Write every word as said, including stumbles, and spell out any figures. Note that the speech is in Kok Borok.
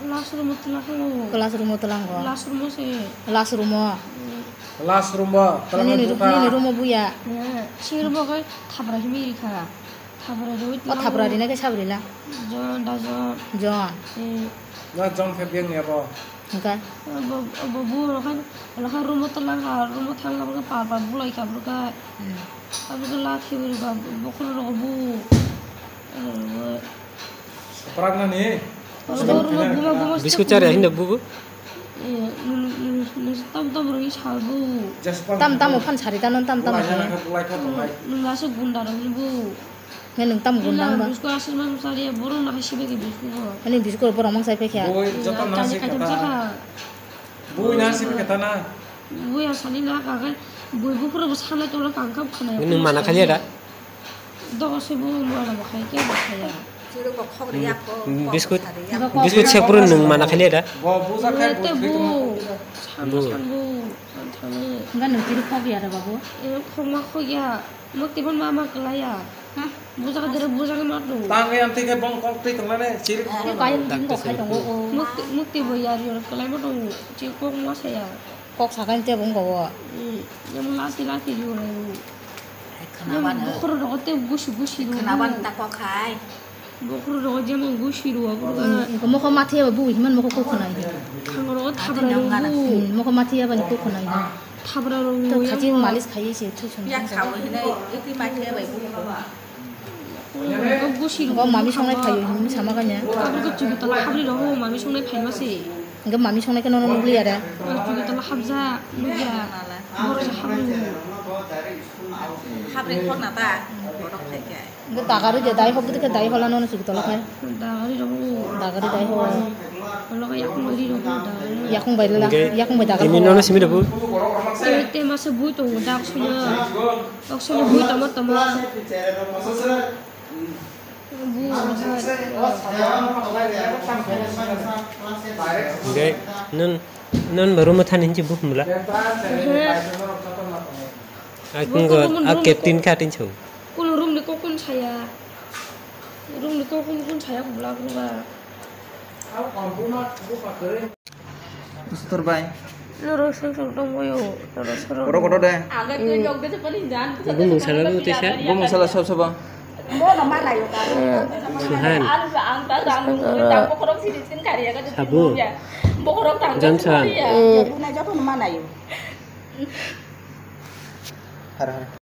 Last room o twlang kha o. Classroom o twlango. Last room o se. Last room o. Mm. Last room o twlang Nini ru-, buka. Nini room o buya. Eh, si room o kai thapra himwi rikha. Thapra rwi O thapra rina khe sabri la. Jon, da jon. Jon. Eh. Na jon khe beng ya bo. Hingka. Bo, bo, bo, bo, rokan, rokan room o twlang kha, room o thang kha, par par bulai kha, bwrwkha. Hmm. Abwkhe lathi bwrwkha, bokhorok rok bu. Prak nani? Biscuit chari hinda bubu? Tam tam roi salbu. Tam tam o phan sari tano tam tam. Nung asuk gunda rok ni bu. Nge nung tam gunda ba? Biscuit asuk ma sari boro na hasi bagi biscuit bo. Ani biscuit boro mang sai pekha. Boi joto na si kata. Boi na si kata na. Boi asani na kagai boi bufuru bo salai tolo kangkam khana. Nung mana khali da? Dogo se bo mura bo khai ke bo khaya. Chirok bo khok riya ko, Mm, biscuit, biscuit sekpuru nung mana khali da? Bo buja khai Te bo bu, sanbo, Bu. Sanbo, santhane. Enggak nung chirok khok ya da babu? E khok ma khok ya, mukti bon mama kelaya. Hah? Buja ka dere buja ka matu. Tang yang tike bong kok tui tong ne chirok. Ni kain ding kok khai tongo o. Mukti, mukti bo yar yor kelai ma tongo, chirok kok ma saya. Kok sakai te bong gowo. Hmm, yang lati lati yor. Khwnaban o. Bokhorok rogo tei gusi gusi rw. Khwnaban ta kok hai. Bokhorok rogo jemon gusi rw, bokhorok. Mokho mathiya ba bu himan mokho kok khwnai. Thang rogo thabra rw. Mokho mathiya ba ni kok khwnai. Thabra rw. To khajin malis khaiye se thu sung. Ya khawi hinai iti mathiya bai bu. Bo mami songnai phaio hinwi sama kanya. Aboni khe chwngno tola habri rw, mami songnai phaima se. Hingke mami songnai khe nono nukliya da? Chwngno tola habjak, nukya. Borok se habri. Habri khorna ta, borok phaikhe. Hingke dagari de dai hok, dai hola nono chwngno tola khai. Dagari rw. Dagari dai ho. Logo yakung bai ri rw, dagari. Yakung bai la, yakung bai dagari. Ini nono simi rw. Te, te masa bui tongo, dak sunya. Oksini bui tamo tamo. Hingke non, non baru matha ninchi buk mula. Aku nggak, aku captain ka tin chau. Kul room ni kokun saya. Room ni kokun kun saya kubla kubla. Sutur bai. Loro song song tong boyo, loro soro. Kotor kotor de. Aga tu jog de sepani jan. Ibu mungsala bu tesa? Ibu mungsala sab saba. Bo no mana yo ta. Suhan. Anu sa ang ta ang ta bokorok sini sin kari aga tu. Sabu. Bokorok tang. Johnson. Ibu na joto mana yo. Har har.